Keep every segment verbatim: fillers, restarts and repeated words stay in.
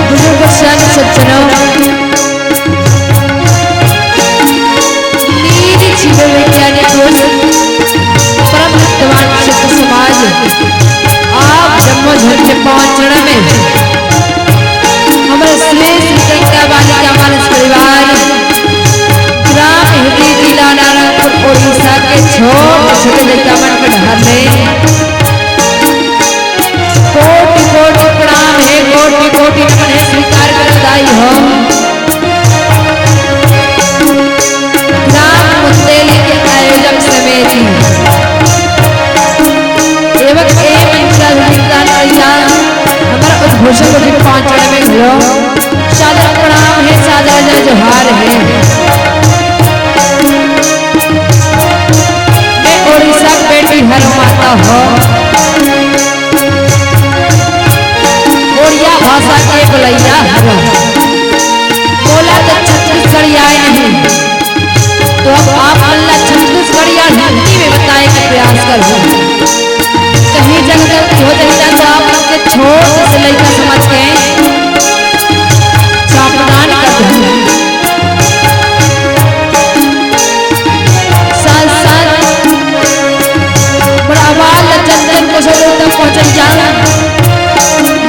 बुजुर्ग सियान सज्जनों, नीर छिपे वैज्ञानिक पुरुष, परम भक्तवान सिद्ध समाज, आप जम्मो झन के पावन चरण में हमर श्री श्री गंगा बालिका मानस परिवार, ग्राम हिरडी, जिला नारायणपुर, उड़ीसा के छोट छोट लइका मन के डहर ले कोटि कोटि प्रणाम हे, कोटि कोटि नमन हे, स्वीकार करो दाई हो। ग्राम मुंदेली के आयोजक समिति एवं ए मंचाधिपति भैया, हमर उद्घोषक जी पांच में घलो सादर प्रणाम हे, सादर जय जोहार हे। मैं उड़ीसा के बेटी हरँव माता हो, उड़िया भाषा के बोलइया हरँव, बोला तो छत्तीसगढ़िया नहीं। तो अब आप मन ला छत्तीसगढ़िया हिंदी में बताए के प्रयास करहूँ। कहीं जग गलती हो जाही त आप मन के छोट से लइका समझ के क्षमादान कर दूँ। साथ साथ मोर आवाज ला जन जन कोसो दूर तक पहुँचत जा।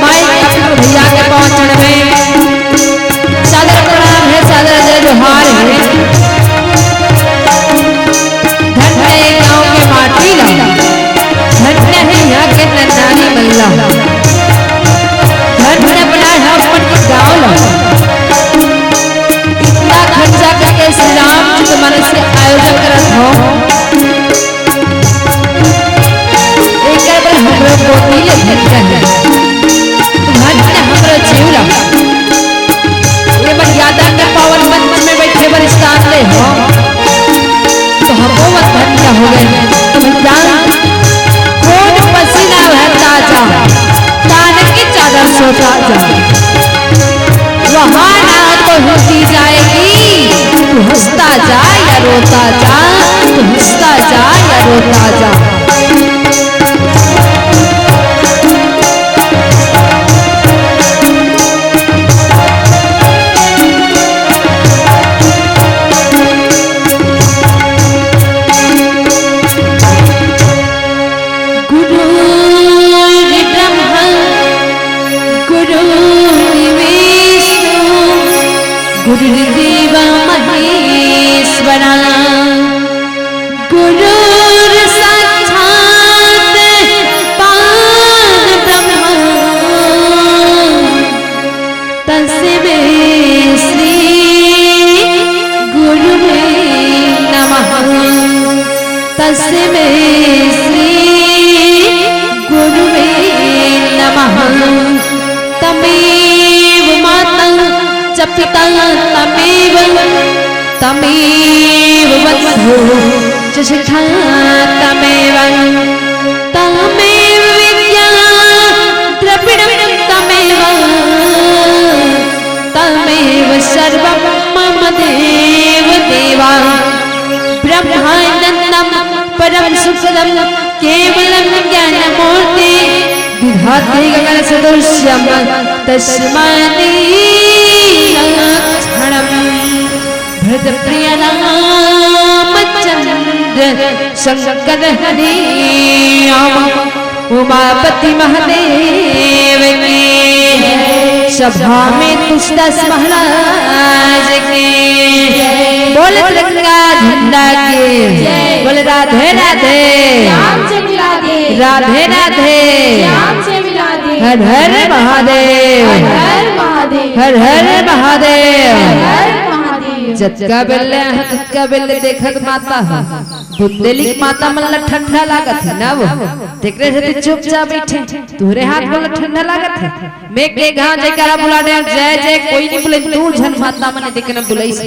माई अपने भैया के पाँव चढ़वे। सादर प्रणाम हे, सादर जय जोहार हे। धन्य हे गाँव के माटी ला, धन्य हे इहाँ के नर नारी मन ला, धन्य बनाए हे अपन के गाँव ला। इतना खर्चा करके श्री रामचरित मानस के आयोजन करत हो, एकर बर हमरो कोति ले धन्य हे। धन्य हमरो जीव ला। ये मर्यादा के पावन मंच में बइठे बर स्थान दे हो, तो हमो मन धन्य हो गए। तो भैया, खून पसीना है ताजा, तान की चादर सो ताजा। वहाँ ना तो होती जाएगी, तू हंसता जा या रोता जा, तू हंसता जा या रोता जा। गुरुर्ब्रह्मा गुरुर्विष्णु गुरुर्देवो महेश्वरा। गुरुर्साक्षात् परब्रह्म तस्मै श्री गुरुवे नमः। तस्मै श्री गुरुवे नमः। तमेव माता च पिता तमेव, तमेव बन्धु च सखा तमेव, तमेव विद्या द्रविणं तमेव, तमेव सर्वं मम देव देवा। ब्रह्मानन्दं परम सुखदं केवलं ज्ञानमूर्ति विभाति गगन सदृश्यं तस्मै दीनं क्षणं भरत प्रिय रामचंद्र शंकर हरि राम उमापति महादेव की। सभा में तुलसीदास महाराज की। बोल तिरंगा झंडा की। बोल राधे राधे। राम से मिला दे। राधे राधे। राम से मिला दे। हर हर महादेव। हर हर महादेव। हर हर महादेव। हर हर महादेव। जतका बेले ह, ततका बेले देखत माता ह। बुंदेली के माता मन ला ठंडा लागत हे ना वो। तेकरे सेती चुपचाप बइठे। तोहरे हाथ मन ला ठंडा लागत हे। मैं के घांव जयकारा बुला दे, जय जय कोई नहीं बोले, दू झन माता मन देखे न बुलाइस।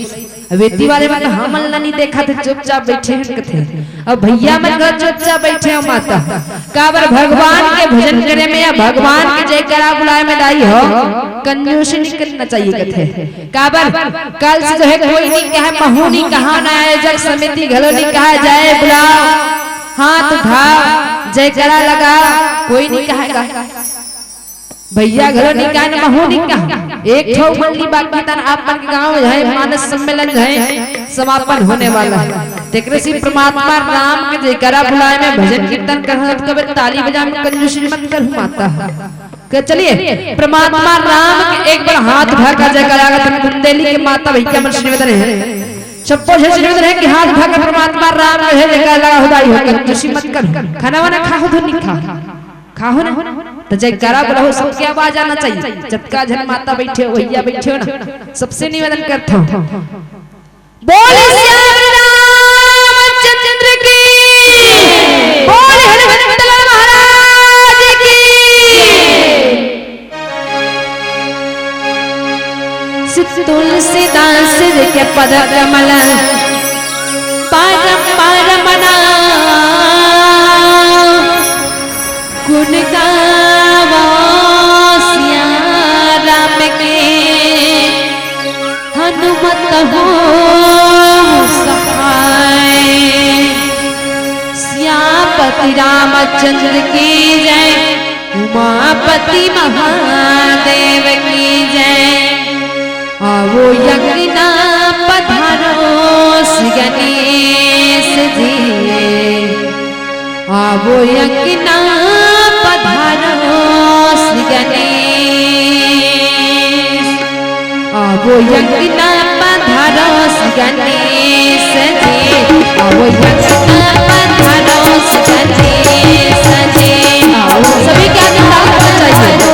अब एती वाले मन हमन ला नहीं देखा थे, चुपचाप बइठे हन कथे। अब भैया मन घर चुपचाप बइठे हो माता। काबर भगवान के भजन करे में या भगवान के जयकारा बुलाए में दाई हो, कंजूसी नहीं करना चाहिए कथे। काबर कल से जो है कोई नहीं कहे, महू नहीं कहा, ना आयोजक समिति घलो नहीं कहा, जय बुलाओ, हाथ उठाओ, जयकारा लगा, कोई नहीं कहेगा। भैया घलो निकाय न महू निकाय। एक ठो मंडली बाकी तन आप मन के गांव है, मानस सम्मेलन है, समापन होने वाला है। तेकरे से परमात्मा राम के जयकारा बुलाए में भजन कीर्तन करहु त कबे ताली बजा में कंजूसी मत करहु माता। के चलिए परमात्मा राम के एक बार हाथ उठा कर जयकारा लगा तन बुंदेली के माता भैया मन से निवेदन है। सबको से निवेदन है कि हाथ उठा कर परमात्मा राम के जयकारा लगा हो दाई हो कंजूसी मत कर। खाना वाना खाहू धुन नहीं खा। खाहू ना, त जयकारा बोलहू, सबके आवाज आना चाहिए। जतका झन माता बैठे हो, भैया बैठे हो ना, सबसे निवेदन करता हूँ, बोल श्री रामचंद्र की, बोल हनुमंत लाल महाराज की। श्री तुलसीदास के पद कमल परम परम मना गुण गावो सिया राम के, हनुमत हो सहाय। सियापति रामचंद्र की जय, उमापति महादेव की जय। आवो अंगना पधारो श्री गणेश जी, आवो अंगना पधारो श्री गणेश, आवो अंगना पधारो श्री गणेश जी, आवो अंगना पधारो श्री गणेश जी, आओ सभी क्या निकाल करना चाहिए।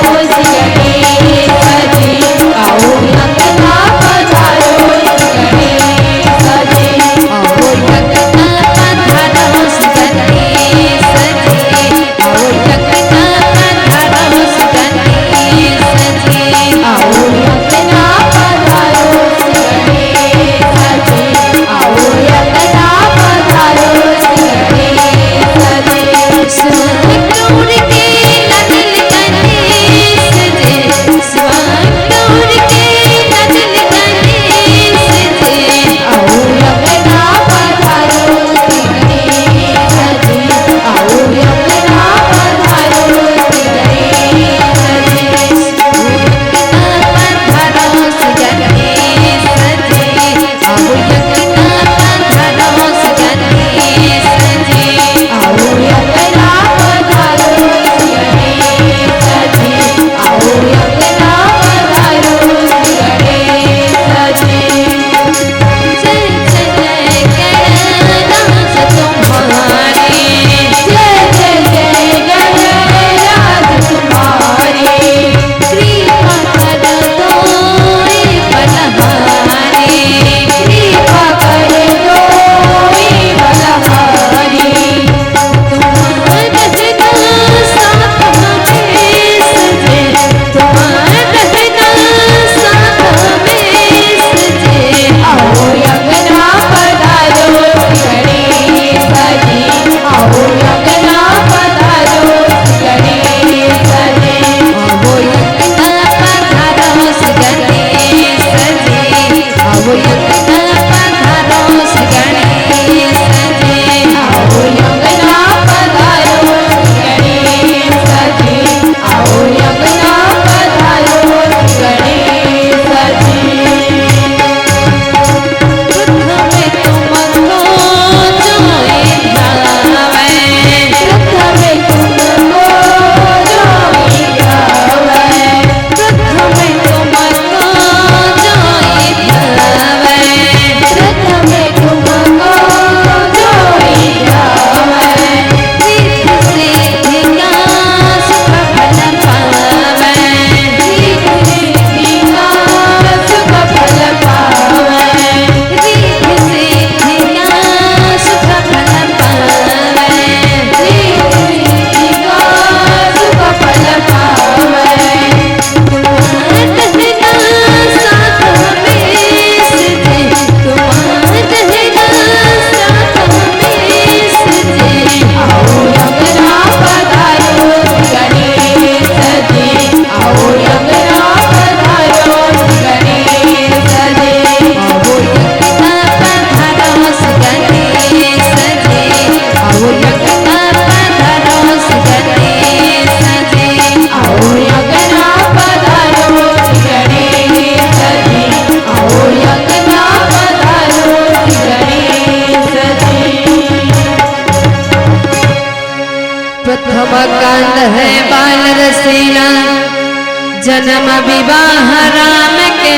जन्म विवाह राम के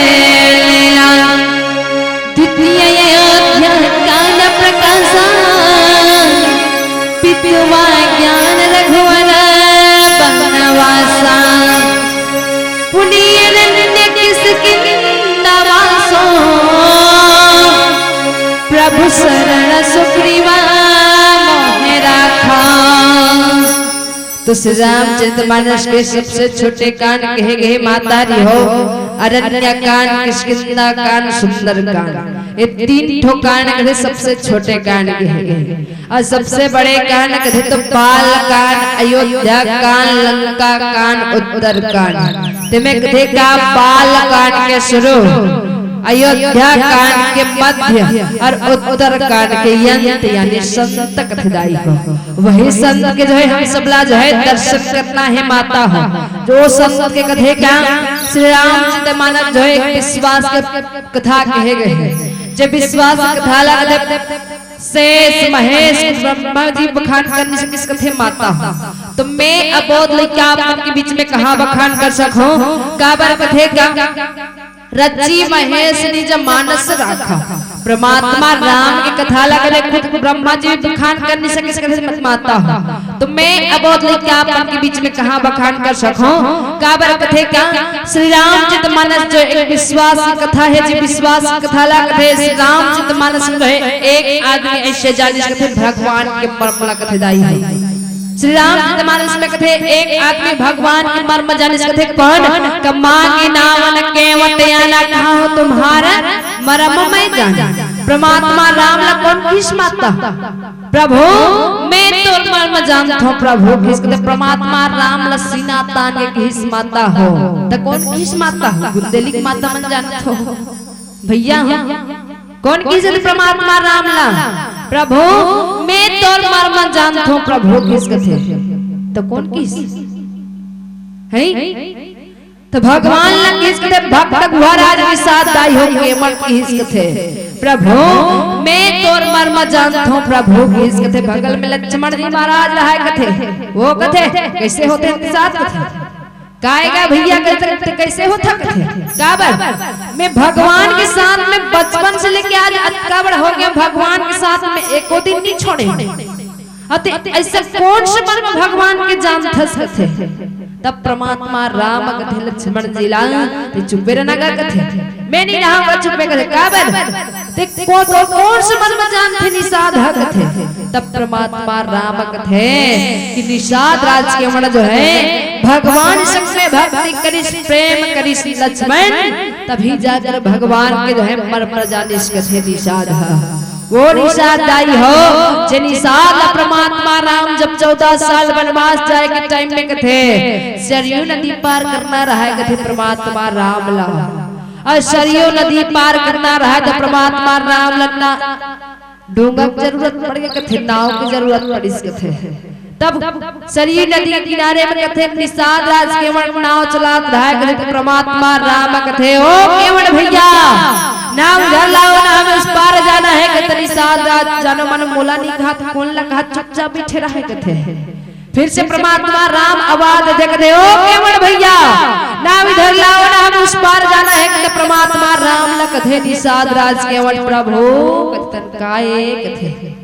लीला, द्वितीय अयोध्या कांड प्रकाश। पितुआ ज्ञान रघुवर बनवासा, पुनि अरण्य किष्किंधा वासो। प्रभु शरण सुग्रीवा मोहि राखा। तो श्री रामचरितमानस के सबसे छोटे कांड कहे गए माता री हो, अरण्य कांड, किष्किंधा कांड, सुंदर कांड। ये तीन ठो कांड कहे सबसे छोटे कांड कहे गए। अउ सबसे बड़े कांड कथे तो बाल कांड, अयोध्या कांड, लंका कांड, उत्तर कांड। तेमे कथे का बाल कांड के शुरू, अयोध्या कांड के मध्य अउ उत्तर कांड के अंत, यानी संत कथे दाई हो। वही संत के जो है हम सबला जो है दर्शन करना है माता हो। जो संत के कथे का श्री रामचरितमानस जो है एक विश्वास के कथा कहे गए हैं। जब विश्वास कथा ला कथे शेष महेश ब्रह्मा जी बखान कर नइ सकिस कथे माता हो। तो मैं अबोध लइका आप मन के बीच में कहाँ बखान कर सकहूँ? काबर कथे का रचि महेश निज मानस राखा। परमात्मा राम के कथा ला कथे खुद ब्रह्मा जी बखान कर नइ सकिस कथे माता हो। तो मैं अबोध लइका आप मन के बीच में कहाँ बखान कर सकहूँ? काबर कथे का श्री रामचरितमानस जो एक विश्वास की कथा है, जो विश्वास की कथा ला कथे श्री रामचरितमानस में जो है एक आदमी ऐसे जानिस कथे भगवान के मर्म ला कथे दाई है। श्री रामचरितमानस में कथे एक आदमी भगवान के मर्म जानिस कथे कौन? का माँगि नावन केवट आना, कहा तुम्हारा मर्म मैं जाना। परमात्मा राम ला कौन किहिस माता? प्रभु, मैं तोर मर्म जानथों प्रभु, किहिस कथे परमात्मा राम ल सीना तान के किहिस माता हो। त कोन किहिस माता हो? बुंदेली के माता मन जानथो भैया हो। कोन किहिस कथे परमात्मा राम ल? प्रभु, मैं तोर मर्म जानथों प्रभु, किहिस कथे। त कोन किहिस? हैं? त भगवान ल किहिस कथे, भक्त गुहराज निषाद दाई हो केवट किहिस कथे, प्रभु मैं तोर मर्म जानथों प्रभु किहिस कथे। बगल में लक्ष्मण जी महाराज रहय कथे, वो कथे कइसे होथे निषाद कथे, काय गा भैया कइसे, कइसे होथे कथे, काबर मैं भगवान के साथ में बचपन से लेके आज अतका बड़ हो गेंव, भगवान के साथ में एको दिन नइ छोड़ेंव। अते अइसे कोन से मर्म भगवान के जानथस कथे। तब परमात्मा राम कथे लक्ष्मण जी ला, ते चुपे रहना गा कथे। मैं नइ रहंव गा चुपे कथे, काबर? ते को तो कोन से मर्म जानथे निषाद ह कथे। तब परमात्मा राम कथे कि निषाद राज केवट जो है भगवान संग में भक्ति करिस, प्रेम करिस लक्ष्मण, तभी जाकर भगवान के जो है मर्म जानिस कथे निषाद ह। वो निषाद दाई हो, जे निषाद ला परमात्मा राम जब चौदह साल वनवास जाय के टाइम में कथे, सरयू नदी पार करना रहय कथे परमात्मा राम ला। अउ सरयू नदी पार करना रहय त परमात्मा राम ला ना डोंगा के जरूरत पड़ गे कथे, नाव के जरूरत पड़िस कथे। तब सरयू नदी के किनारे में कथे निषाद राज केवट नाव चलात रहय कथे, त परमात्मा राम कथे, ओ केवट भैया, नाव इधर लाओ ना, हमें उस पार जाना है। कथे निषाद राज, जानो मानो मोला नइ कहात, कोन ला कहात, चुपचाप बइठे रहय कथे। फिर से परमात्मा राम आवाज दे कथे, ओ केवट भैया, नाव इधर लाओ ना, हमें उस पार जाना है। कथे परमात्मा राम ला कथे निषाद राज केवट, प्रभु कथे, काय कथे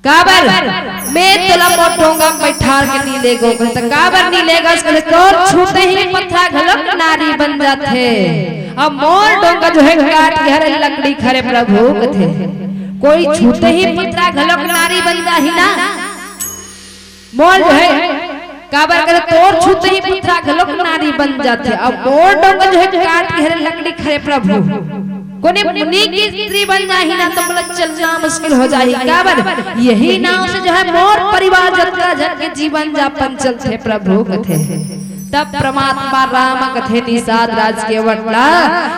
काबर मैं तोला मोर डोंगा म बइठार के नइ लेगों कथे। त काबर नइ लेगस कथे, तोर छूते ही पथरा घलोक नारी बन जाथे। अब मोर डोंगा जो है काट के हरे लकड़ी खरे प्रभु कथे, कोई छूते ही पथरा घलोक नारी बन जाही ना। मोर जो है काबर कथे तोर छूते ही पथरा घलोक नारी बन जाथे। अब मोर डोंगा जो है काट के हरे लकड़ी खरे प्रभु, कोने मुनि की स्त्री बन जाही ना त मोला चलना मुश्किल हो जाही। काबर यही नाव से जो है मोर परिवार जतका जन के जीवन यापन चलथे प्रभु कथे। तब परमात्मा राम कथे निषाद राज केवट ला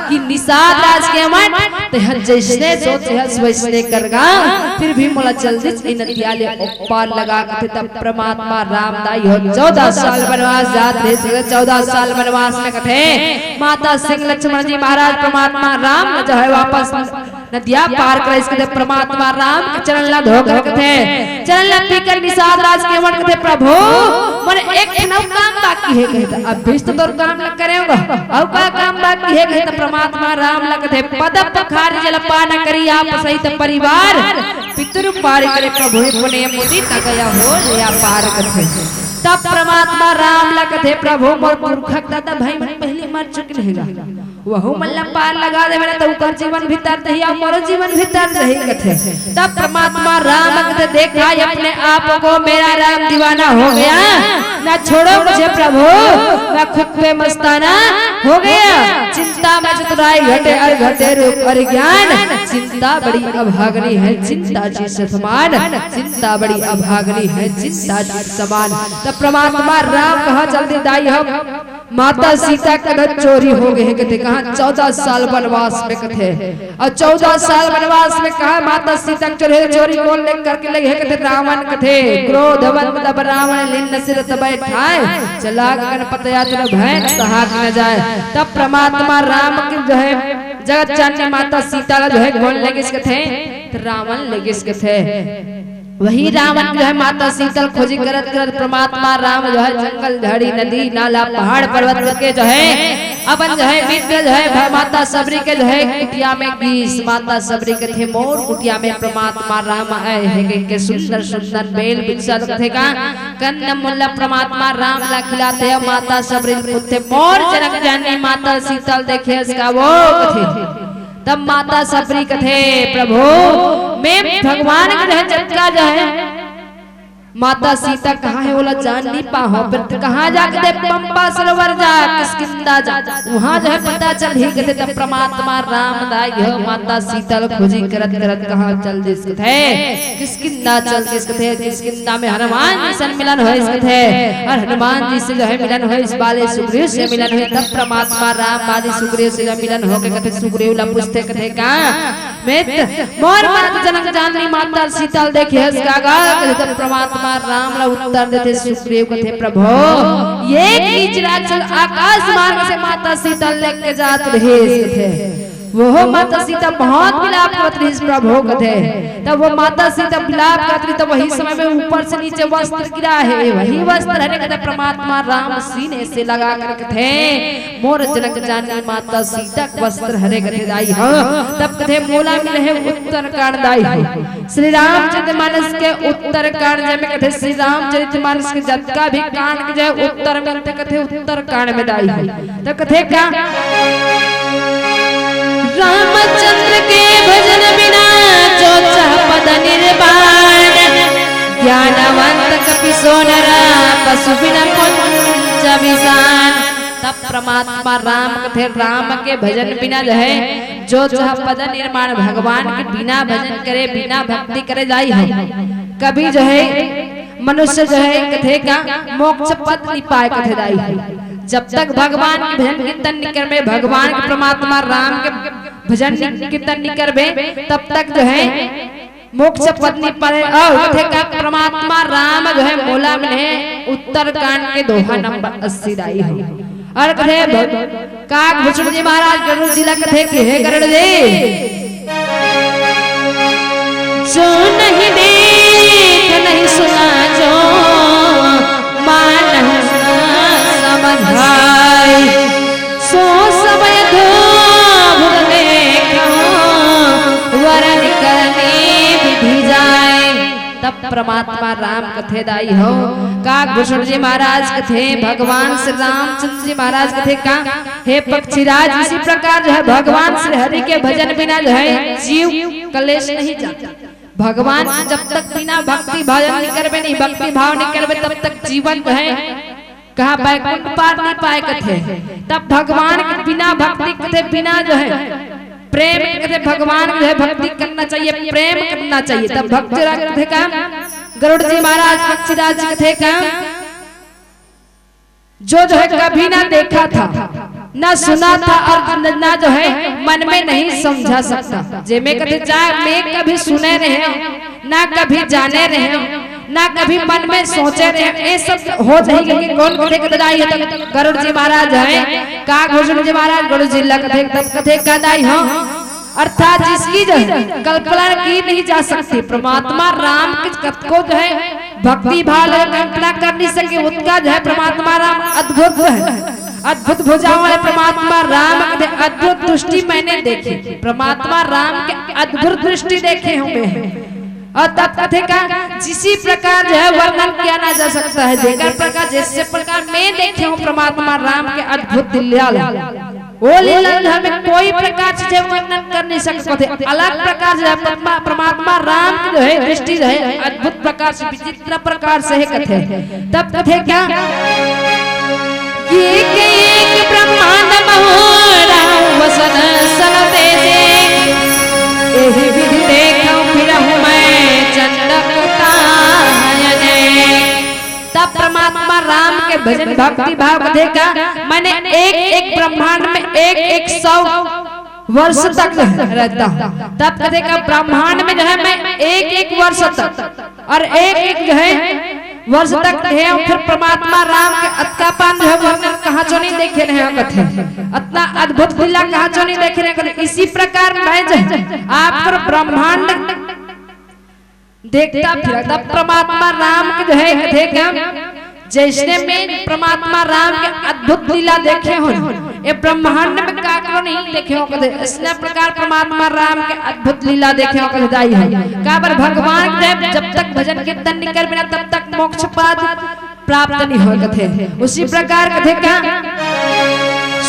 कि निषाद राज केवट तेहर जइसने सोचे हस वइसने कर गा, फिर भी मोला जल्दी से नदिया ले पार लगा कथे। तब परमात्मा राम दाई हो चौदह साल वनवास जात रहिस, चौदह साल वनवास में कथे माता सिंह लक्ष्मण जी महाराज परमात्मा राम जो है वापस नदिया पार करे इसके परमात्मा राम के चरण ला धोकर कथे, चरण ला पीकर निषाद राज केवल कथे, "प्रभु, मोर एक ठन अउ काम बाकी हे," कथे। "अब बीस तो तोर काम ला करे होगा, अउ का काम बाकी हे?" कथे परमात्मा राम ला कथे, "पद पखारि जलपान करी आप सहित परिवार, पितरु पारि करे प्रभु पुनि मुदित गया हो जया पार," कथे। तब परमात्मा राम ला कथे, "प्रभु, मोर पुरखा के दादा भाई मन पहिली मर चुके रहेगा, वहू मन ला पार लगा देवे ना, त उकर जीवन भी तर जही अउ मोरो जीवन भी तर जही," कथे। तब परमात्मा राम कथे, "देखा अपने आप को, मेरा राम दीवाना हो गया, ना छोड़ो मुझे प्रभु, मैं खुद पे मस्ताना हो गया। चिंता में चतुराई घटे अर घटे रूप अर ज्ञान, चिंता बड़ी अभागनी है चिंता जी समान, चिंता बड़ी अभागनी है चिंता जी समान।" तब परमात्मा राम कहा, "जल्दी दाई हम माता सीता के कथे चोरी हो गे हे," कथे, "कहाँ?" "चौदह साल वनवास में," कथे, "अउ चौदह साल वनवास में कहाँ माता सीता के चोरी, चोरी कोन ले करके ले गे हे?" कथे, "रावण," कथे, "क्रोधवंत तब रावण लीन सिर तब ठाए, चला गगन पथ यातुर भय सहार न जाए।" तब परमात्मा राम के जो है जगत जननी माता सीता ला जो है कोन ले गिस कथे, त रावण ले गिस कथे। वही रावण जो है माता सीता ल खोजी करत करत परमात्मा राम जो है जंगल, झाड़ी, नदी, नाला, पहाड़, पर्वत के जो है अपन जो है मित्र जो है भ-, माता सबरी के जो है कुटिया में गिस। माता सबरी कथे, "मोर कुटिया में परमात्मा राम आए हे," कहिके सुंदर सुंदर बेल बिछा कथे का कंद मुल्ला परमात्मा राम ला खिलाथे, माता सबरी पूछथे, "मोर जनक जननी माता सीता ल देखे हस का वो?" कथे। तब माता सबरी कथे, "प्रभु, मैं भगवान के जो है जतका जो है माता सीता कहाँ हे ओला जान नहीं पाहो, फिर त कहाँ जाके दे पंपा सरोवर जा, किष्किंधा जा, वहाँ जो है पता चलही," कथे। तब परमात्मा राम दाई हो माता सीता ल खोजी करत करत कहाँ चल दिस कथे, किष्किंधा चल दिस कथे। किष्किंधा में हनुमान जी से मिलन होइस कथे, अउ हनुमान जी से जो है मिलन होइस, बाली सुग्रीव से मिलन होइस। तब परमात्मा राम बाली सुग्रीव से जो मिलन होके कथे, सुग्रीव ला पूछथे कथे का, "मित्र, मोर माता जनक जननी माता सीता ल देखे हस का गा?" कथे। तब परमात्मा राम ला उत्तर देथे सुग्रीव कथे, "प्रभु, एक नीच राक्षस आकाश मार्ग से माता सीता ल लेके जात रहिस," कथे। वो माता सीता बहुत विलाप करत रहिस प्रभु कथे। तब वो माता सीता विलाप करत रहिस, तब वही समय में ऊपर से नीचे वस्त्र गिरा हे, वही वस्त्र हरे कथे परमात्मा राम सीने से लगा कर कथे, "मोर जनक जननी माता सीता के वस्त्र हरे," कथे दाई हो। तब कथे, "मोला मिले हे उत्तरकांड दाई हो।" श्री रामचरित मानस के उत्तरकांड, जेमे कथे श्री रामचरित मानस के जतका भी कांड के जो है उत्तर में, त कथे उत्तरकांड में दाई हो। त कथे का? रामचंद्र के भजन बिना जो चाह पद निर्वाण, ज्ञानवंत कपि सो नर पशु बिन पुंज विषाण। तब परमात्मा राम कथे, राम के भजन बिना जो है जो चाह पद निर्वाण, भगवान के बिना भजन करे, बिना भक्ति करे दाई हो, कभी जो है मनुष्य जो है कथे का मोक्ष पद नहीं पाए कथे दाई हो। जब तक भगवान के भजन कीर्तन नहीं करबे, भगवान के परमात्मा राम के भजन कीर्तन नहीं करबे, तब तक जो है मोक्ष पद नहीं पाए। अउ कथे का परमात्मा राम जो है मोला मिले हे उत्तरकांड के दोहा नंबर अस्सी दाई हो। अउ कथे भग-, काकभूषण जी महाराज गरुड़ जी ला कथे कि हे गरुड़ जी, जो नहीं देख नहीं सुना जो मानहु न समझ भाई, सो समय धोर देखहु वरन करनी विधि जाय। तब परमात्मा राम कथे दाई हो, काकभूषण जी महाराज कथे, भगवान श्री रामचंद्र जी महाराज कथे का, हे पक्षीराज, इसी प्रकार जो है भगवान श्री हरि के भजन बिना जो है जीव कलेश नहीं जाता। भगवान के जब तक बिना भक्ति भजन नहीं करबे, नहीं भक्ति भाव नहीं करबे, तब तक जीवन जो है कहाँ बैकुंठ पार नहीं पाए कथे। तब भगवान के बिना भक्ति कथे, बिना जो है प्रेम कथे, भगवान जो है भक्ति करना चाहिए, प्रेम करना चाहिए। तब भक्त राग कथे का, गरुड़ जी महाराज पक्षीराज जी कथे का, जो जो है कभी ना देखा था, ना सुना था और न-, ना जो है मन में नहीं समझा सकता। जेमे कथे जा मैं कभी सुने रहे हूँ, ना कभी जाने रहे हूँ, ना कभी मन में सोचे रहे हूँ, ये सब हो जाएगी कि कौन कथे कथे दाई है? तब गरुड़ जी महाराज है, काकभूषण जी महाराज गरुड़ जी ला कथे, तब कथे का दाई हो। अर्थात जिसकी जो है कल्पना की नहीं जा सकती। परमात्मा राम के कतको जो है भक्ति भाव ले कल्पना कर नहीं सके, उतका जो है परमात्मा राम अद्भुत जो है, अद्भुत भुजाओं वाले परमात्मा राम के अद्भुत दृष्टि मैंने देखी। परमात्मा राम के अद्भुत दृष्टि देखे हूँ मैं। और तब कथे का जिसी प्रकार जो है वर्णन किया ना जा सकता है, जेकर प्रकार जैसे प्रकार मैं देखे हूँ परमात्मा राम के अद्भुत लीला, वो लीला जो हमें कोई प्रकार से जो वर्णन कर नहीं सकते, अलग प्रकार से परमात्मा, परमात्मा राम की जो है दृष्टि जो है अद्भुत प्रकार से, विचित्र प्रकार से है कथे। तब कथे क्या कि एक एक ब्रह्मांड महु राहु वसन सल तेजे, एहि विधि देखौ फिरहु मैं चंडक कानने। तब परमात्मा राम के भजन भक्ति भाव देखा, मैंने एक एक ब्रह्मांड में एक एक सौ वर्ष तक रहता हूँ। तब कथे का ब्रह्मांड में जो है मैं एक एक वर्ष तक और एक एक जो है वर्ष तक रहे हूँ। फिर परमात्मा राम के अतका पान जो है वर्णन कहाँ चो नहीं देखे रहे हैं कथे, अतना अद्भुत लीला कहाँ चो नहीं देखे रहे हैं कथे। इसी प्रकार मैं जो है आप पर ब्रह्मांड देखता फिरा। तब परमात्मा राम के जो है कथे का जैसने मैं परमात्मा राम के अद्भुत लीला देखे हो, ये ब्रह्मांड में काकरो नहीं देखे हो कथे। इसने प्रकार परमात्मा राम के अद्भुत लीला देखे हो कथे दाई है। काबर भगवान के जब तक भजन कीर्तन नहीं कर बिना तब तक मोक्ष पाद प्राप्त नहीं हो कथे। उसी प्रकार कथे का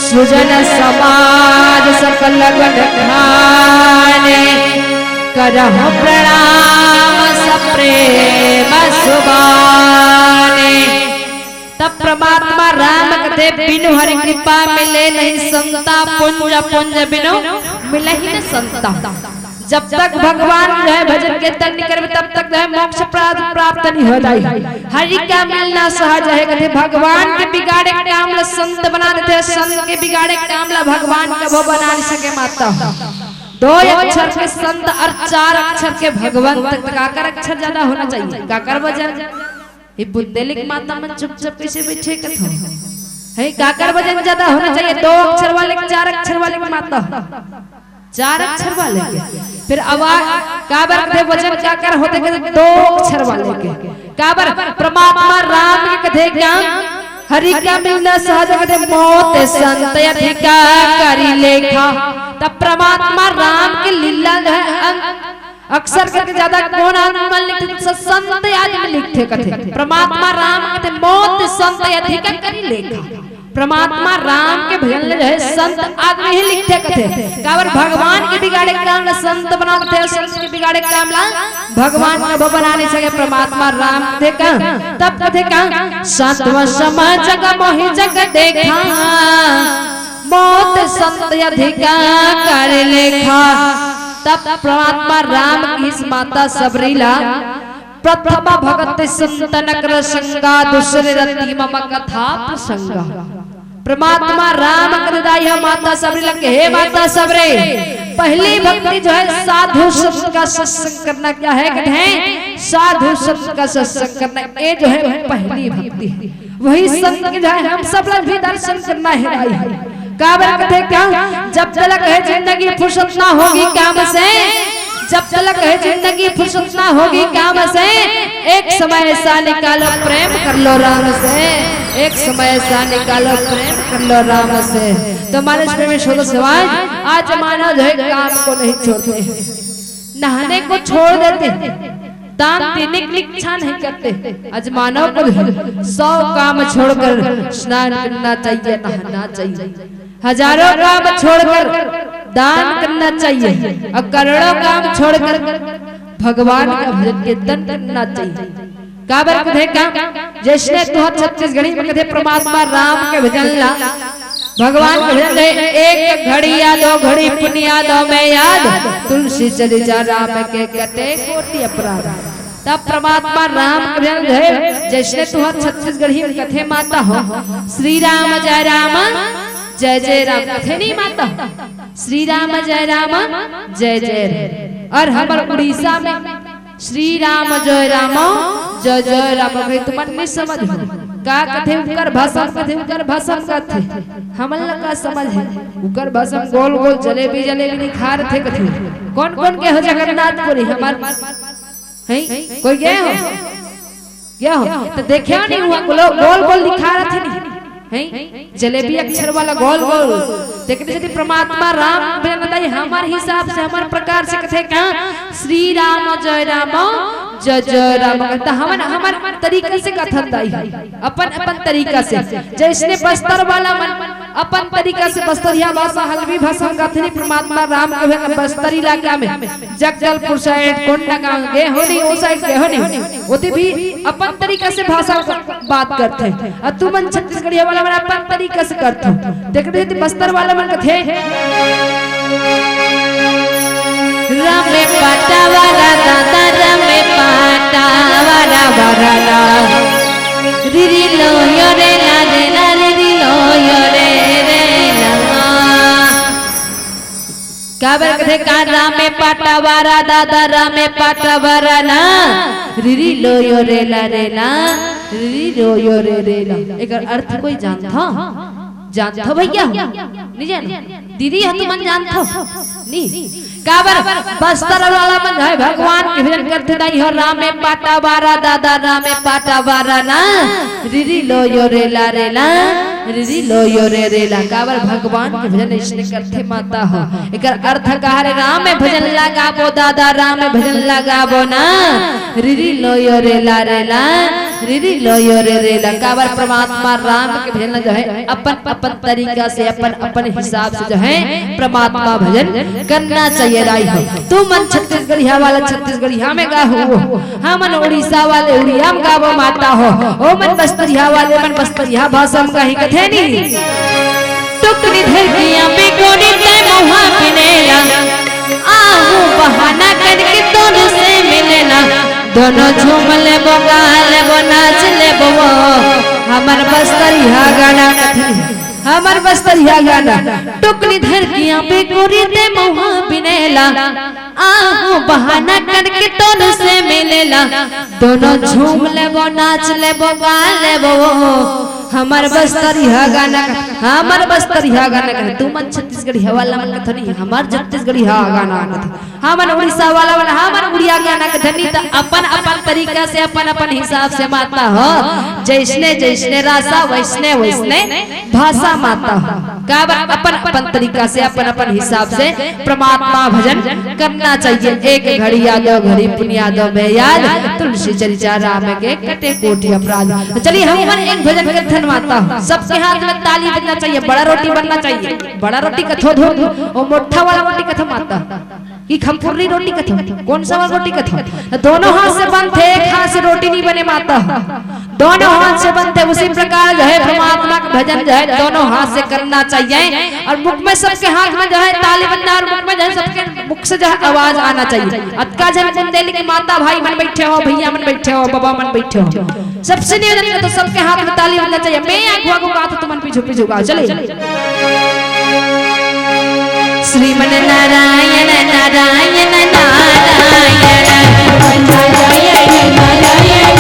सुजन समाज सकल गण ठाने, करहु प्रणाम सप्रेम सुबाने। तब परमात्मा राम कथे बिनु हरि कृपा मिले नहीं संता, पुंज पुंज बिनु मिलहि न संता। जब तक भगवान जो है भजन कीर्तन नहीं करबे तब तक जो है मोक्ष प्राप्त प्राप्त नहीं हो जाए। हरि का मिलना सहज है कथे। भगवान के बिगाड़े काम ला संत बना देथे, संत के बिगाड़े काम ला भगवान कभो बना नहीं सके माता। दो अक्षर के संत और चार अक्षर के भगवंत, काकर अक्षर ज्यादा होना चाहिए, काकर वजन? ये बुंदेली के माता मन चुपचाप कैसे बैठे कथो है? काकर वजन ज्यादा होना चाहिए, दो अक्षर वाले के, चार अक्षर वाले के माता? चार अक्षर वाले के। फिर आवाज काबर कथे वजन काकर होथे कथे दो अक्षर वाले के। काबर परमात्मा राम के कथे क्या हरि का मिलना सहज कथे मोत संत अधिका करी लेखा। तब परमात्मा राम के लीला जो है अन-, अक्षर करके ज्यादा कोन आदमी मन लिखथे? संत आदमी लिखथे कथे। परमात्मा राम कथे मोत संत अधिका करी लेखा। परमात्मा राम के भजन ले जो है संत आदमी ही लिखथे कथे। काबर भगवान के बिगाड़े काम ला संत बना देथे, संत के बिगाड़े काम ला भगवान कभो बना नहीं सके। परमात्मा राम कथे का, तब कथे का साधु सम जग मोहि जग देखा, मोत संत अधिका करी लेखा। तब परमात्मा राम की इस माता सबरी ला प्रथम भगत संतन कर संगा, दूसरे रति मम कथा प्रसंगा। परमात्मा राम कथे दाई ह माता सबरी ला कहे, हे माता सबरी, पहली भक्ति जो है साधु संत का सत्संग करना। क्या है कथे? साधु संत का सत्संग करना, ये जो है पहली भक्ति है। वही संत के जो है हम सब ला भी दर्शन करना है दाई। काबर कथे क्या जब तलक है जिंदगी फुर्सत ना होगी काम से, जब तलक है जिंदगी फुर्सत ना होगी काम से, एक समय ऐसा निकालो प्रेम कर लो राम से, एक समय ऐसा निकालो प्रेम कर लो राम से। तो मानस प्रेमी श्रोता समाज, आज मानव जो है काम को नहीं छोड़ते, नहाने को छोड़ देते, दान देने की इच्छा नहीं करते। आज मानव को जो है सौ काम छोड़कर स्नान करना चाहिए, नहाना चाहिए। हजारों काम छोड़कर दान करना चाहिए और करोड़ों काम छोड़कर भगवान का भजन कीर्तन करना चाहिए। काबर कथे का जैसने तुहर छत्तीसगढ़ी में कथे परमात्मा राम के भजन ला, भगवान के भजन ले एक घड़ी याद हो घड़ी पुनिया दो मैं याद, तुलसी चली जा राम के कटे कोटि अपराध। तब परमात्मा राम के भजन है जैसने तुहर छत्तीसगढ़ी में कथे माता हो श्री राम जय राम जय जय राम कथे नहीं माता, श्री राम जय राम जय जय राम। और हमर उड़ीसा में श्री राम जय राम जय जय राम कहे तुमन नहीं समझ हो। का कथे, उकर भसम कथे, उकर भसम कथे। हमन ला का समझ हे? उकर भसम गोल गोल जलेबी, जलेबी निखारथे कथे। कोन कोन के हो जगन्नाथपुरी? हमर, हैं? कोई गए हो? गए हो? त देखे हो नहीं हुआ, गोल गोल निखारथे नहीं, हैं? जलेबी अक्षर वाला गोल गोल। तेकरे सेती परमात्मा राम भजन दाई हमर हिसाब से, हमर प्रकार से कथे का, श्री राम जय राम, जय जय राम। त हमन हमर तरीका से कथन दाई, अपन अपन तरीका से। जैसने बस्तर वाला मन अपन तरीका से बस्तरिया भाषा, हल्बी भाषा म कथे नहीं, परमात्मा राम के भजन बस्तर इलाका में जगदलपुर side, कोंडागांव गए हो नहीं, ओ side गए हो नहीं, ओती भी अपन तरीका से भाषा बात करथे। अउ तुमन छत्तीसगढ़िया वाला मन अपन तरीका से करथो। तेकरे सेती बस्तर वाला मन कथे, रामे पाटा वारा दादा, रामे पाटा वारा वारा ना। रिरी लो यो रे ला रे ला, रिरी लो यो रे रे ला। काबर कथे का, रामे पाटा वारा दादा, रामे पाटा वारा ना, रिरी लो यो रे ला रे ना, रिरी लो यो रे रे ला। एकर अर्थ कोई जानथो? जानथो भैया? नहीं जानो? दीदी हो, तुमन जानथो? नहीं। काबर बस्तर वाला मन हे भगवान के भजन करथे दाई हो, रामे पाटा वारा दादा, रामे पाटा वारा ना, रिरी लो यो रे ला रे ला, रिरी लो यो रे रे ला। काबर भगवान के भजन इसने करथे माता हो। एकर अर्थ का हरे, राम भजन लगाबो दादा, राम भजन लगाबो ना, रिरी लो यो रे ला रे ला, रिरी लो यो रे रे ला। काबर परमात्मा राम के भजन जो हे अपन अपन तरीका से, अपन अपन हिसाब से जो हे परमात्मा भजन करना चाहिए दाई हो। तुमन छत्तीसगढ़िया वाला छत्तीसगढ़िया में गाहू, हमन उड़ीसा वाले उड़िया में गाबो माता हो, ओ मन बस्तरिया वाले मन बस्तरिया भाषा में गाही कथे नहीं। टुकनी धरकिया पे कोनी तय मुहा पिनेला, आहू बहाना करके तोर से मिलेला, दोनों झूम लेबो, गा लेबो, नाच लेबो, वो हमर बस्तरिया गाना कथे, हमर बस्तरिया गाना। टुकनी धरकिया पे कोनी तय मुहा पिनेला, आहू बहाना करके तोर से मिलेला, दोनों झूम लेबो, नाच लेबो, गा लेबो, हमर बस्तरिया गाना, हमर बस्तरिया गाना कथे। तुमन छत्तीसगढ़िया वाला मन कथे नहीं, हमर छत्तीसगढ़िया गाना कथे। हमन उड़ीसा वाला मन, हमन उड़िया गाना कथे नहीं, त अपन अपन तरीका से, अपन अपन हिसाब से माता हो, जैसने जैसने रासा वैसने वैसने भाषा माता हो। काबर अपन अपन तरीका से, अपन अपन हिसाब से परमात्मा भजन करना चाहिए। एक घड़ी याद, दो घड़ी पुनिया, दो में याद, तुलसी चर्चा राम के कटे कोटि अपराध। तो चलिए हम मन एक भजन करथन माता हो, सबके हाथ में ताली बजना चाहिए, बड़ा रोटी बनना चाहिए। बड़ा रोटी कथो धो, ओ मोटा वाला रोटी कथो माता, कि खमपुर्री रोटी कथो, कौन सा वाला रोटी कथो? तो दोनों हाथ से बनथे, एक हाथ से रोटी नहीं बने माता, दोनों हाथ से बनथे। उसी प्रकार जो हे परमात्मा का भजन जो हे दोनों हाथ से करना चाहिए। और मुख में सबके हाथ में जो हे ताली बजना, और मुख में जो हे सबके मुख से जो हे आवाज आना चाहिए। अतका झन बुंदेली के माता भाई मन बैठे हो, भैया मन बैठे हो, बाबा मन बैठे हो, सबसे निवेदन करथों सबके हाथ में ताली बजना चाहिए। मैं आगू आगू गाथों, तुमन पीछू पीछू गाओ। चलिए। श्रीमन नारायण नारायण नारायण, श्रीमन नारायण नारायण नारायण, श्रीमन नारायण नारायण नारायण,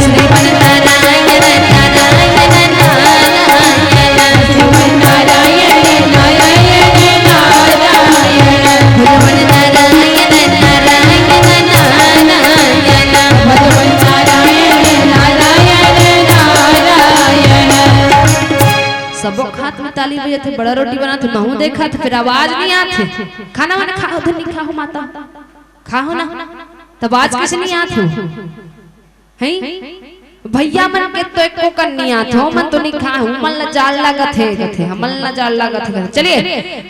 श्रीमन नारायण नारायण नारायण, श्रीमन नारायण नारायण नारायण। सबो हाथ में ताली बजत हे, बड़ा रोटी बनात हे, महूं देखत हे, फिर आवाज नहीं आत हे। खाना वाना खाहू धन नहीं खाहू माता, खाहू ना, तब आज कैसे नहीं आत हे? हैं? भैया मन के तो एको कन नहीं आत हे, मन तो नहीं खाहू, मन ला जाड़ लागत हे, कथे, हमन ला जाड़ लागत हे, कथे। चलिए,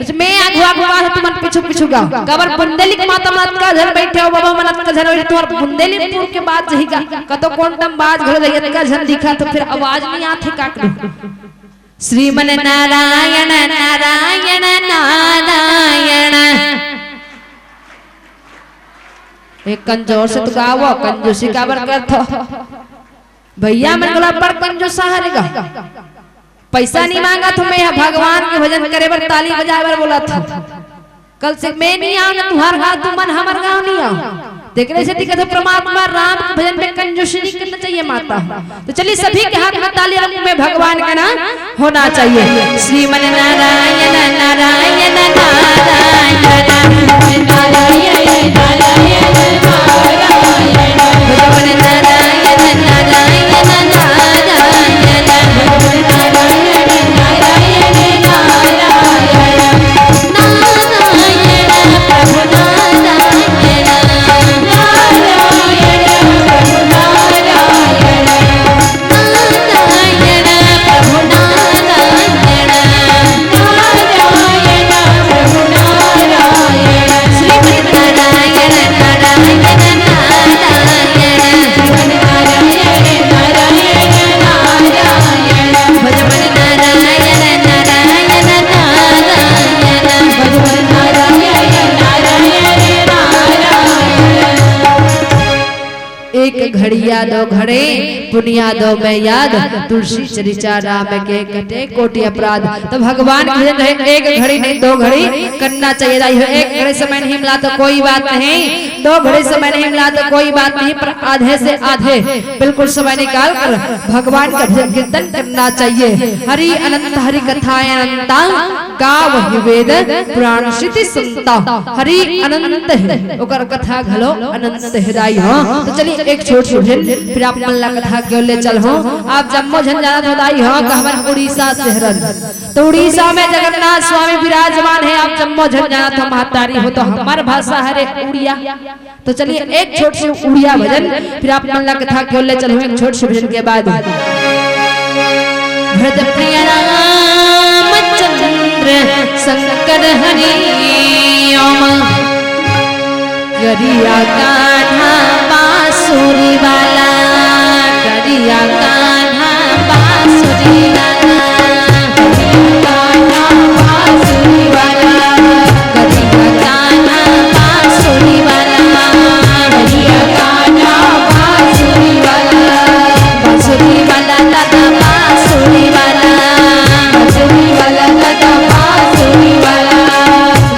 तो मैं आगू आगू गाहूं, तुमन पीछू पीछू गाओ। काबर बुंदेली के माता मन अतका झन बैठे हो, बाबा मन अतका झन बैठे, तुम्हार बुंदेलीपुर के बात जही का, कतो कोन टम बाज घलो जही, अतका झन दिखा, तो फिर आवाज नहीं आत हे, का करूं? श्रीमन नारायण नारायण नारायण। एक कन जोर से तो गावो, कंजूसी काबर करथो? भैया मन घलो बड़ कंजूस हरे गा। पैसा नहीं मांगत हों मैं, भगवान के भजन करे बर, ताली बजाए बर बोलत हों। कल से मैं नहीं आंव ना तुंहर गांव, तुमन हमर गांव नहीं आंव। तेकरे सेती कथे परमात्मा राम के भजन में कंजूसी नहीं करना चाहिए माता। तो चलिए सभी के हाथ में ताली और मुंह में भगवान का नाम होना चाहिए। श्रीमन नारायण नारायण नारायण नारायण नारायण नारायण नारायण नारायण नारायण नारायण नारायण नारायण प्रभु नारायण नारायण प्रभु नारायण नारायण प्रभु नारायण नारायण प्रभु नारायण श्रीमन नारायण नारायण नारायण श्रीमन नारायण नारायण नारायण भजमन नारायण नारायण नारायण भजमन नारायण नारायण नारायण एक घड़िया दो घड़े पुनिया दो मैं याद, तुलसी चरिचा राम के कटे कोटि अपराध। तो भगवान के भजन एक घड़ी नहीं, दो घड़ी करना चाहिए। दाई हो, एक घड़ी समय नहीं मिला तो कोई बात नहीं, दो घड़ी समय नहीं मिला तो कोई बात नहीं, पर आधे से आधे बिल्कुल समय निकाल कर भगवान का भजन कीर्तन करना चाहिए। हरि अनंत हरि कथाएं अनंता, गावहि वेद पुराण श्रुति संता। हरि अनंत है, ओकर कथा घलो अनंत है दाई। हाँ, तो चलिए एक छोट से भजन, फिर आप मन ला कथा के ले चलहूँ। आप जम्मो झन जानत हो दाई, हाँ, कि हमन उड़ीसा से हरन। तो उड़ीसा में जगन्नाथ स्वामी विराजमान है, आप जम्मो झन जानत हो, महतारी हो, तो हमर भाषा हरे उड़िया। तो चलिए एक छोट से उड़िया भजन, फिर आप मन ला कथा के ले चलहूँ एक छोट से भजन के बाद। भरत प्रिय रामचंद्र शंकर हरि ओम। करिया कान्हा बांसुरी वाला, करिया कान्हा बांसुरी वाला, करिया कान्हा बांसुरी वाला, करिया कान्हा बांसुरी वाला, करिया कान्हा बांसुरी वाला, बांसुरी वाला दादा बांसुरी वाला, बांसुरी वाला दादा बांसुरी वाला,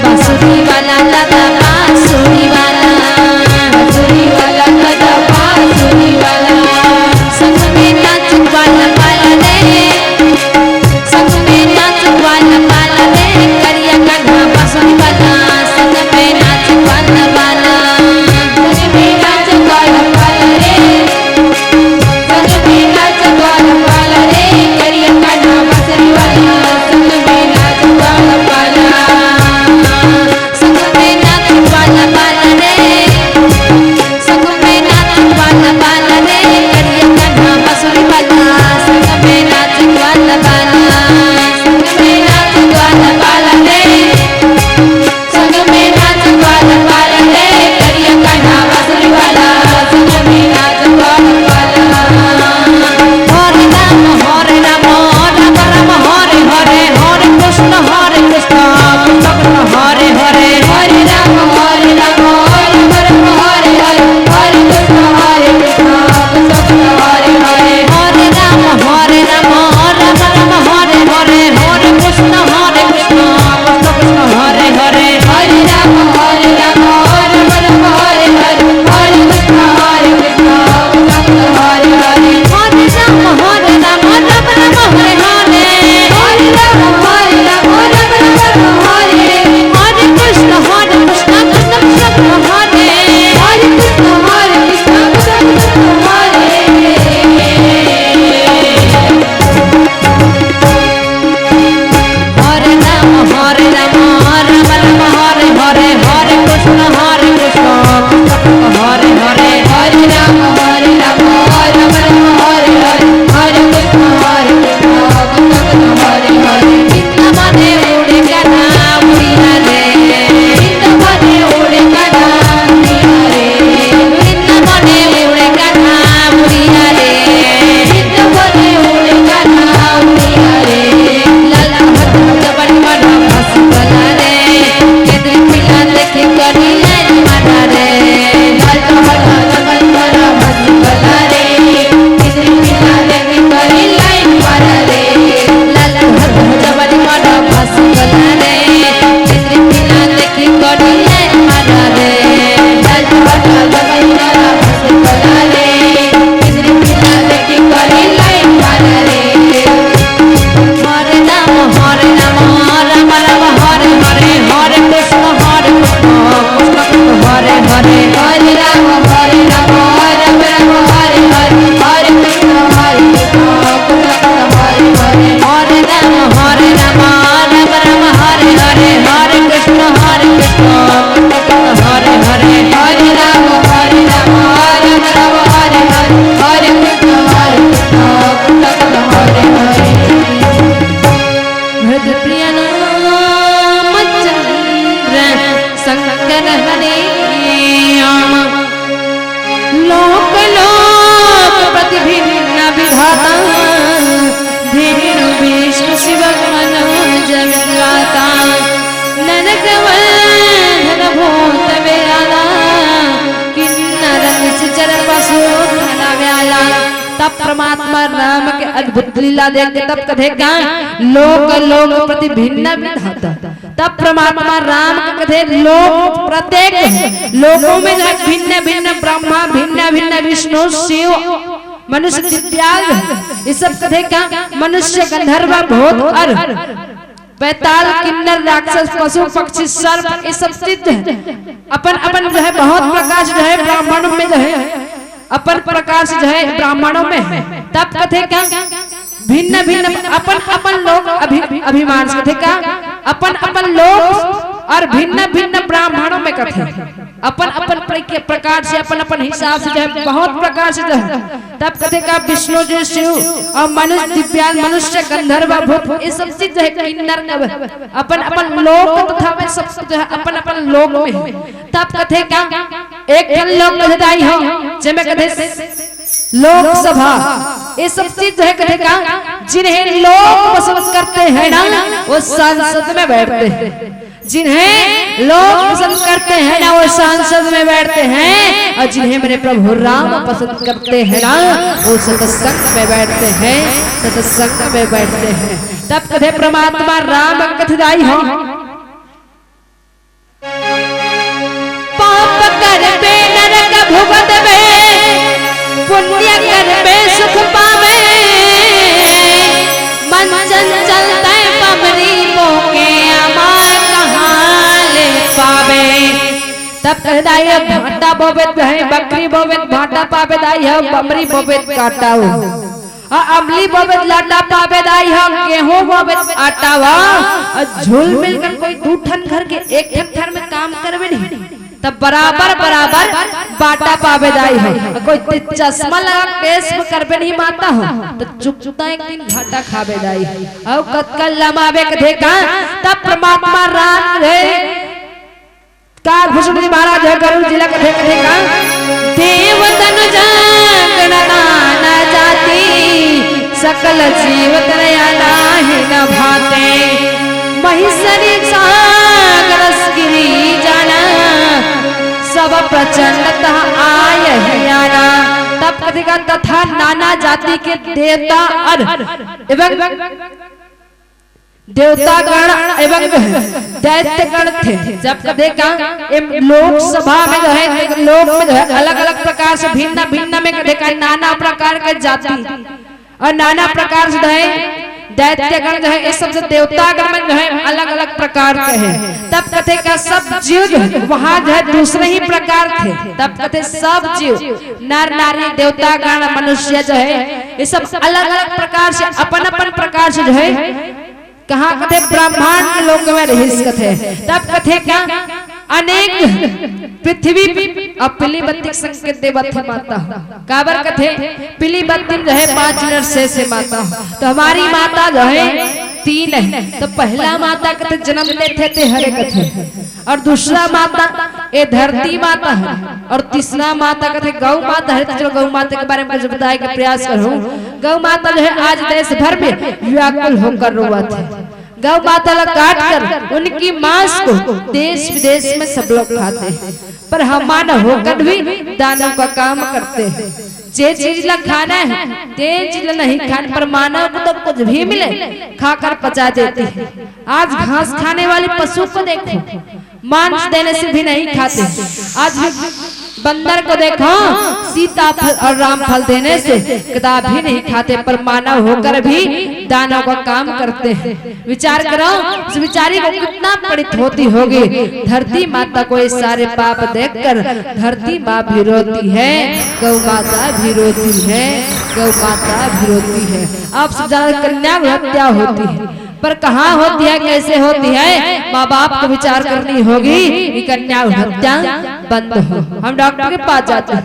बांसुरी वाला दादा बांसुरी वाला, बांसुरी वाला दादा बांसुरी वाला, संग में नाच वाला वाला रे। हरे राम, राम राम, हरे हरे, हरे कृष्ण, हरे कृष्ण, कृष्ण कृष्ण, हरे हरे। हरे राम, हरे राम, राम राम, हरे हरे, हरे कृष्ण, हरे कृष्ण, कृष्ण कृष्ण, हरे हरे। हरे राम, हरे राम, राम राम, हरे हरे, हरे कृष्ण, हरे कृष्ण, कृष्ण कृष्ण, हरे हरे। हरे राम, हरे राम, राम राम, हरे हरे, हरे कृष्ण, हरे कृष्ण, कृष्ण कृष्ण, हरे हरे। हृदय प्रिय नाम चंद्र शंकर हरे राम। लोक लोक प्रतिभिन्न विधाता, धेनु विष्णु शिव मनोज विधाता। नरक वंधन भूत व्याला, किन्नर निशाचर पशु खल व्याला। तब परमात्मा राम के अद्भुत लीला देख के तब कथे का, लोक लोक प्रति भिन्न विधाता। तब परमात्मा राम के कथे, लोक प्रत्येक लोकों में जो है भिन्न भिन्न ब्रह्मा, भिन्न भिन्न विष्णु, शिव, मनुष्य, दिव्यांग, ये सब कथे का, मनुष्य, गंधर्व, भूत और बैताल, किन्नर, राक्षस, पशु, पक्षी, सर्प, ये सब सिद्ध है। अपन अपन जो है बहुत प्रकार से जो है ब्राह्मणों में जो है, अपन प्रकार से जो है ब्राह्मणों में है। तब कथे का, भिन्न भिन्न अपन अपन लोक अभि-, अभिमान से कथे का, अपन अपन लोक और भिन्न भिन्न ब्राह्मणों में कथे, अपन अपन प्र-, प्रकार से, अपन अपन हिसाब से जो है बहुत प्रकार से जो है। तब कथे का, विष्णु जी, शिव और मनुष्य, दिव्यांग, मनुष्य, गंधर्व, भूत, ये सब चीज जो है, किन्नर, अपन अपन लोक तथा में सब जो है अपन अपन लोक में है। तब कथे का, एक ठन लोक कथे दाई हो, जेमे कथे लोकसभा, ये सब चीज जो है कथे का, जिन्हें लोग पसंद करते हैं ना, वो संसद में बैठते हैं। जिन्हें लोग पसंद करते हैं ना, वो संसद में बैठते हैं, और जिन्हें मेरे प्रभु राम पसंद करते हैं ना, वो सत्संग में बैठते हैं, सत्संग में बैठते हैं। तब कथे परमात्मा राम कथे दाई हो, पाप करबे नरक भुगतबे, पुण्य करबे सुख पावे। मन चंचल तय बमरी बोके, अमर कहाँ ले पावे। तब कहे दाई, अब भांटा बोबे त है, बकरी बोबे त भांटा पाबे दाई, अब बमरी बोबे त काटा हो। आ अमली बोबे त लाटा पाबे दाई हो, गेहूं बोबे त आटा वा। आ झुल मिल कर कोई दू ठन घर के एक ठन घर में काम करबे नहीं, तब बराबर बराबर बाटा पाबे दाई हो। आ कोई ते चश्मा लगा केस में करबे नहीं माता हो, तो चुकता एक दिन घाटा खाबे दाई हो। अउ कतका लमाबे कथे का, तब परमात्मा राम रे का भूषण जी महाराज है, गरुड़ जिला कथे कथे का, देव तनु जागण नाना जाति, सकल जीव तन अनाहि न भाते। महेश्वरी सागर गिरी जाना, सब प्रचंड तह आय ही आना। तब कथे का, तथा नाना जाति के देवता और एवं देवता गण एवं जो है दैत्य गण थे। जब कथे का, एम लोकसभा में जो है, लोक में जो है, अलग-अलग प्रकार से, भिन्न-भिन्न में कथे का, नाना प्रकार के जाति और नाना प्रकार से जो है दैत्य गण जो है, ये सब जो देवता गण में जो है, अलग-अलग प्रकार के हैं। तब कथे का, सब जीव जो है, वहाँ जो है, दूसरे ही प्रकार थे। तब कथे, सब जीव, नर नारी, देवता गण, मनुष्य जो है, ये सब अलग-अलग प्रकार से, अपन-अपन प्रकार से जो है, कहाँ कथे, ब्रह्मांड लोक में रहिस कथे। तब कथे का, अनेक पृथ्वी और पीली बत्ती के संकेत देवत हे माता। काबर कथे, पीली बत्ती जो है पांच मिनट से, से माता। तो हमारी माता जो है तीन है। तो पहला माता कथे जन्म देथे ते हरे कथे, और दूसरा माता ये धरती माता है, और तीसरा माता कथे गौ माता है। तो चलो गौ माता के बारे में कुछ बताए के प्रयास करूं। गौ माता जो है आज देश भर में व्याकुल होकर रोवत है। गौ माता ला काट कर उनकी मांस को देश विदेश में सब लोग खाते हैं, पर हम मानव होकर भी दानव का काम करते हैं। जे चीज ला खाना है, ते चीज ला नहीं खाना, पर मानव को तो कुछ भी मिले, खाकर पचा देते हैं। आज घास खाने वाले पशु को देखो, मांस देने से भी नहीं खाते। आज भी बंदर को देखो, सीता फल और राम फल देने से कदापि नहीं खाते, पर मानव होकर भी दानव का काम करते हैं। विचार करो, उस बेचारी को कितना पीड़ित होती होगी। धरती माता को ये सारे पाप देखकर धरती माँ भी रोती है, गौ माता भी रोती है, गौ माता भी रोती है। आप सब जानते, कन्या हत्या होती है, पर कहाँ होती है, कैसे होती है, माँ बाप को विचार करनी होगी कि कन्या हत्या बंद हो। हम डॉक्टर के पास जाते हैं,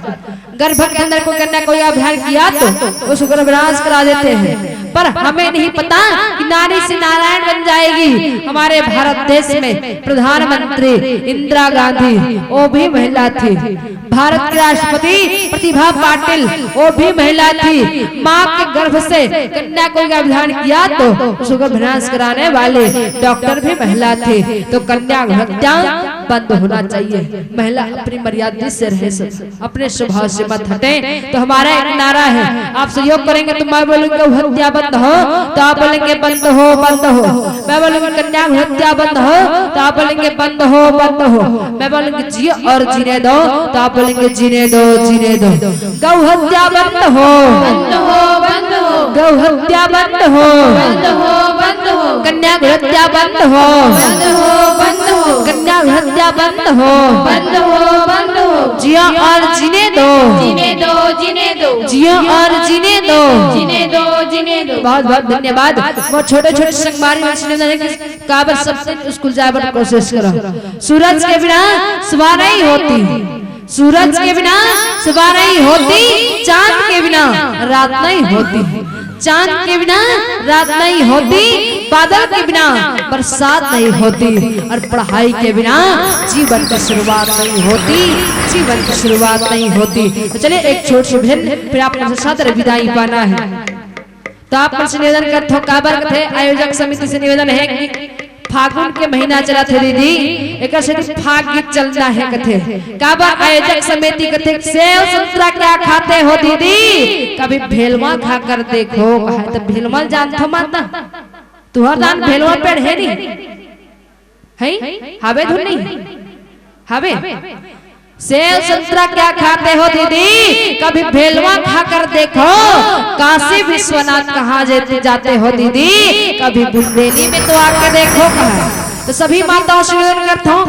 गर्भ के अंदर कोई कन्या कोई अभियान किया तो उसको गर्भनाश करा देते हैं, पर हमें नहीं पता कि नारी से नारायण बन जाएगी। हमारे भारत देश में प्रधानमंत्री इंदिरा गांधी, वो भी महिला थी। भारत की राष्ट्रपति प्रतिभा पाटिल, वो भी महिला थी। माँ के गर्भ से कन्या कोई अभियान किया तो उसको गर्भनाश कराने वाले डॉक्टर भी महिला थे। तो कन्या हत्या बंद होना चाहिए, महिला अपनी मर्यादा से रहे, सब अपने स्वभाव से मत हटे। तो हमारा एक नारा है, आप सहयोग करेंगे तो मैं बोलूंगा हत्या बंद हो, तो आप बोलेंगे बंद हो, बंद हो। मैं बोलूंगा कन्या हत्या बंद हो, तो आप बोलेंगे बंद हो, बंद हो। मैं बोलूंगा जियो और जीने दो, तो आप बोलेंगे जीने दो, जीने दो। गौ हत्या बंद हो, बंद हो, बंद हो। गौ हत्या बंद हो, बंद हो, बंद हो। कन्या हत्या बंद हो, बंद हो, बंद हो। कन्या हत्या बंद हो, बंद हो, बंद हो। जियो और जीने दो, जीने दो, जीने दो। जियो और जीने दो, जीने दो, जीने दो। बहुत बहुत धन्यवाद। वो छोटे छोटे संगवारी मन से निवेदन है कि काबर सब दिन स्कूल जाए बर कोशिश करो। सूरज के बिना सुबह नहीं होती, सूरज के बिना सुबह नहीं होती, चांद के बिना रात नहीं होती, चांद के बिना रात नहीं होती, बादल के बिना बरसात नहीं होती, और पढ़ाई के बिना जीवन की शुरुआत नहीं होती, जीवन की शुरुआत नहीं होती। तो चलिए, एक छोट सी भजन, फिर आप सबसे सादर विदाई पाना है। तो आप मन से निवेदन करत हो, काबर कथे, आयोजक समिति से निवेदन है कि फागुन के महीना चलत हे दीदी, एकर सेती फाग गीत चलना है कथे। काबर आयोजक समिति कथे, "सेव संतरा क्या खाते हो दीदी, कभी भेलवा खाकर देखो," कहा। तो भेलवा जानथो माता, तुहर दान भेलवा पेड़ हे नहीं? हई? हावे धुन नहीं? हावे? "सेव संतरा क्या खाते हो दीदी, कभी भेलवा खाकर देखो, काशी विश्वनाथ कहाँ जे-, जाते हो दीदी, कभी बुंदेली में तो आके देखो," कहा। तो सभी माताओं से निवेदन करता हूँ,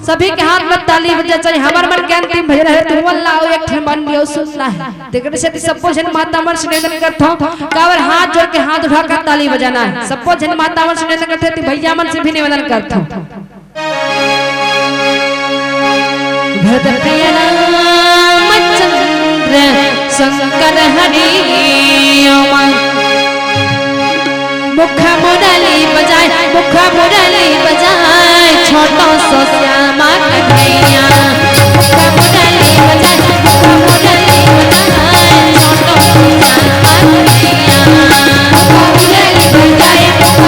सभी के हाथ में ताली बजा, चाहे हमर मन के अंतिम भजन है, तुमन ला एक ठन मन दियो सुनना है। तेकर सेती सब्बो झन माता मन से निवेदन करत हंव, काबर हाथ जोड़ के हाथ उठा कर ताली बजाना है। सब्बो झन माता मन से निवेदन करत हंव, भैया मन से भी निवेदन करत हंव। भरत प्रिय रामचंद्र शंकर हरि ओम। मुख मुरली बजाए, मुख मुरली बजाए, छोटो सो श्यामा कन्हैया। मुख मुरली बजाए, मुख मुरली बजाए, छोटो सो श्यामा कन्हैया। मुख मुरली बजाए, मुख